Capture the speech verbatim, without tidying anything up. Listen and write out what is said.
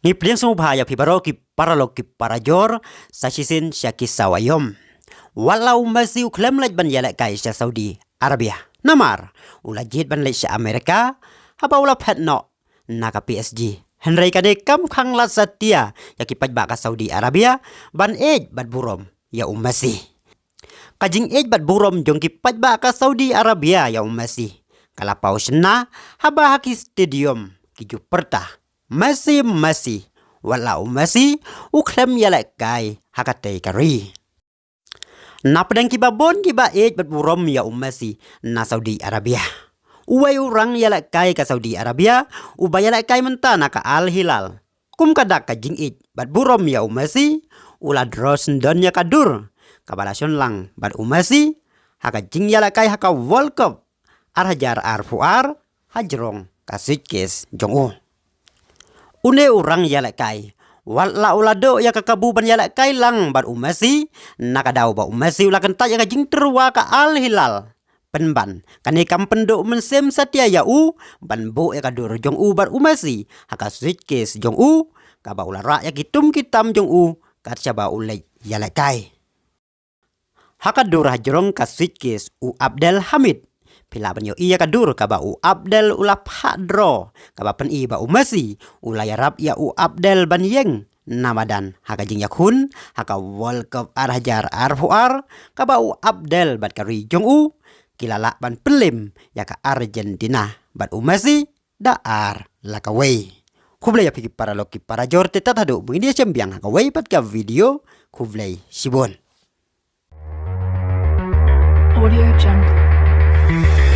Ngi pdiang sngewbha ïa phi baroh ki paralok ki parajor, sa shisien sha ki sawa ïom. Wat la u Messi u khlem leit ban ïalehkai sha Saudi Arabia, namar u la jied ban leit sha Amerika, haba u la phet noh na ka P S G. Hynrei kane kam khang lad satia ïa ki paidbah ka Saudi Arabia ban ïeit bad burom ïa u Messi. Ka jingïeit bad burom jong ki paidbah ka Saudi Arabia ïa u Messi ka la paw shynna haba ha ki stadium ki ju pyrta, "Messi, Messi." Wat la u Messi u khlem ïalehkai ha katei ka ri. Na pdeng kiba bun kiba ïeit bad burom ïa u Messi na Saudi Arabia, uwei u rang ïalehkai ka Saudi Arabia uba ïalehkai mynta na ka Al Hilal, kum ka dak ka jingïeit bad burom ïa u Messi, u la draw syndon ïa ka dur kaba la shon lang bad u Messi ha ka jingïalehkai ha ka World Cup ar hajar arphew ar hajrong ka suitcase jong u. Une u rang ïalehkai, wat la u la duh ïa ka kabu ban ïalehkai lang bad u Messi, na ka daw ba u Messi u la kyntait ïa ka jingtyrwa ka Al Hilal, pynban kane kam pynduh mynsiem satia ïa u ban buh ïa ka dur jong u bad u Messi ha ka suitcase jong u, kaba u la rah ïa ki tum ki tam jong u kat shaba u leit ïalehkai. Ha ka dur hajrong ka suitcase u Abdel Hamid, phi lah ban ïohi ïa ka dur kaba u Abdel u la phah draw, kaba pyni ba u Messi u la ïarap ïa u Abdel ban ïeng na madan ha ka jingïakhun ha ka World Cup ar hajar arphew ar, kaba u Abdel bad ka ri jong u ki la lah ban pynlem ïa ka Argentina bad u Messi da ar la kawei. Khublei ïa phi ki paralok ki parajor, te tad haduh ba ngin ïashem biang ha kawei pat ka video. Khublei shibun. Audio Jungle.